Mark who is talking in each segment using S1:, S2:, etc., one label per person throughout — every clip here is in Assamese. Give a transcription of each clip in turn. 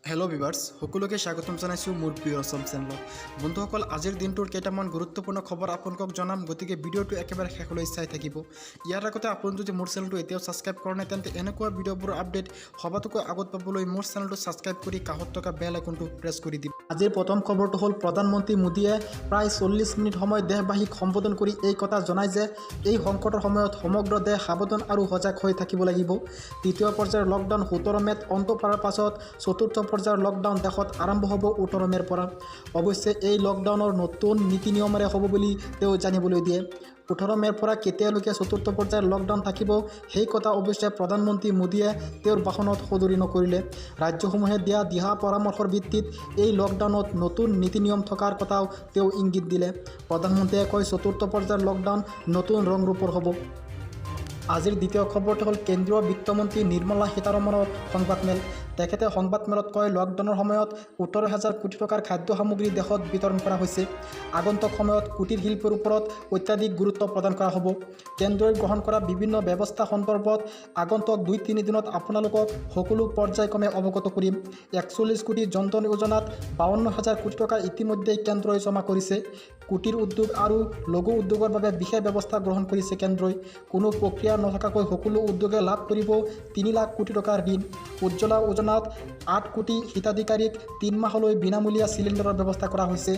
S1: হেল্ল' ভিউৱাৰ্ছ, সকলোকে স্বাগতম জনাইছোঁ মোৰ প্ৰিয় অসম চেনেলত। বন্ধুসকল, আজিৰ দিনটোৰ কেইটামান গুৰুত্বপূৰ্ণ খবৰ আপোনালোকক জনাম, গতিকে ভিডিঅ'টো একেবাৰে শেষলৈ চাই থাকিব। ইয়াৰ আগতে আপুনি যদি মোৰ চেনেলটো এতিয়াও ছাবস্ক্ৰাইব কৰা নাই, তেন্তে এনেকুৱা ভিডিঅ'বোৰৰ আপডেট সবাতোকৈ আগত পাবলৈ মোৰ চেনেলটো ছাবস্ক্ৰাইব কৰি কাষত থকা বেল আইকনটো প্ৰেছ কৰি দিব। আজিৰ প্ৰথম খবৰটো হ'ল, প্ৰধানমন্ত্ৰী মোদীয়ে প্ৰায় 40 মিনিট সময় দেশবাসীক সম্বোধন কৰি এই কথা জনায় যে এই সংকটৰ সময়ত সমগ্ৰ দেশ সাৱধান আৰু সজাগ হৈ থাকিব লাগিব। তৃতীয় পৰ্যায়ৰ লকডাউন 17 মে'ত অন্ত পৰাৰ পাছত চতুৰ্থ পৰ্যায়ৰ লকডাউন দেশত আৰম্ভ হ'ব 18 মে'ৰ পৰা। অৱশ্যে এই লকডাউনৰ নতুন নীতি নিয়মেৰে হ'ব বুলি তেওঁ জানিবলৈ দিয়ে। 18 মে'ৰ পৰা কেতিয়ালৈকে চতুৰ্থ পৰ্যায়ৰ লকডাউন থাকিব, সেই কথা অৱশ্যে প্ৰধানমন্ত্ৰী মোদীয়ে তেওঁৰ ভাষণত সদৰি নকৰিলে। ৰাজ্যসমূহে দিয়া দিহা পৰামৰ্শৰ ভিত্তিত এই লকডাউনত নতুন নীতি নিয়ম থকাৰ কথাও তেওঁ ইংগিত দিলে। প্ৰধানমন্ত্ৰীয়ে কয়, চতুৰ্থ পৰ্যায়ৰ লকডাউন নতুন ৰং ৰূপৰ হ'ব। আজিৰ দ্বিতীয় খবৰটো হ'ল, কেন্দ্ৰীয় বিত্তমন্ত্ৰী নিৰ্মলা সীতাৰমণৰ সংবাদমেল। তেখেতে সংবাদমেলত কয়, লকডাউনৰ সময়ত 18 হাজাৰ কোটি টকাৰ খাদ্য সামগ্ৰী দেশত বিতৰণ কৰা হৈছে। আগন্তুক সময়ত কুটীৰ শিল্পৰ ওপৰত অত্যাধিক গুৰুত্ব প্ৰদান কৰা হ'ব। কেন্দ্ৰই গ্ৰহণ কৰা বিভিন্ন ব্যৱস্থা সন্দৰ্ভত আগন্তুক 2-3 দিনত আপোনালোকক সকলো পৰ্যায়ক্ৰমে অৱগত কৰিম। 41 কোটি জনধন যোজনাত 52 হাজাৰ কোটি টকা ইতিমধ্যেই কেন্দ্ৰই জমা কৰিছে। কুটীৰ উদ্যোগ আৰু লঘু উদ্যোগৰ বাবে বিশেষ ব্যৱস্থা গ্ৰহণ কৰিছে কেন্দ্ৰই। কোনো প্ৰক্ৰিয়া নথকাকৈ সকলো উদ্যোগে লাভ কৰিব 3 লাখ কোটি টকাৰ ঋণ। উজ্জ্বলা যোজনাত 8 কোটি হিতাধিকাৰীক 3 মাহলৈ বিনামূলীয়া চিলিণ্ডাৰৰ ব্যৱস্থা কৰা হৈছে।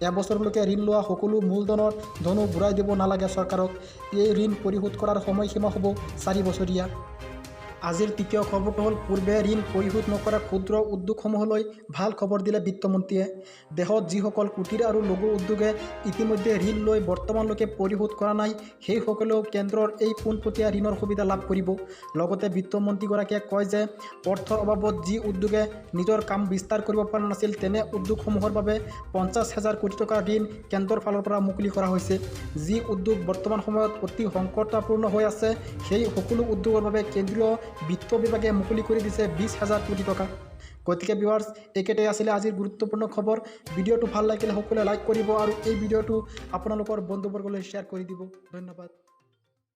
S1: এবছৰলৈকে ঋণ লোৱা সকলো মূলধনৰ ধনো ঘূৰাই দিব নালাগে চৰকাৰক। এই ঋণ পৰিশোধ কৰাৰ সময়সীমা হ'ব 4 বছৰীয়া। আজিৰ তৃতীয় খবৰটো হ'ল, পূৰ্বে ঋণ পৰিশোধ নকৰা ক্ষুদ্ৰ উদ্যোগসমূহলৈ ভাল খবৰ দিলে বিত্তমন্ত্ৰীয়ে। দেশত যিসকল কুটীৰ আৰু লঘু উদ্যোগে ইতিমধ্যে ঋণ লৈ বৰ্তমানলৈকে পৰিশোধ কৰা নাই, সেইসকলেও কেন্দ্ৰৰ এই পোনপটীয়া ঋণৰ সুবিধা লাভ কৰিব। লগতে বিত্তমন্ত্ৰীগৰাকীয়ে কয় যে অৰ্থৰ অভাৱত যি উদ্যোগে নিজৰ কাম বিস্তাৰ কৰিব পৰা নাছিল, তেনে উদ্যোগসমূহৰ বাবে 50 হাজাৰ কোটি টকাৰ ঋণ কেন্দ্ৰৰ ফালৰ পৰা মুকলি কৰা হৈছে। যি উদ্যোগ বৰ্তমান সময়ত অতি সংকটাপূৰ্ণ হৈ আছে, সেই সকলো উদ্যোগৰ বাবে কেন্দ্ৰীয় বিত্ত বিভাগে মুকলি কৰি দিছে 20 হাজাৰ কোটি টকা। গতিকে ভিউৱাৰ্ছ, এইকেইটাই আছিলে আজিৰ গুৰুত্বপূৰ্ণ খবৰ। ভিডিঅ'টো ভাল লাগিলে সকলোৱে লাইক কৰিব আৰু এই ভিডিঅ'টো আপোনালোকৰ বন্ধুবৰ্গলৈ শ্বেয়াৰ কৰি দিব। ধন্যবাদ।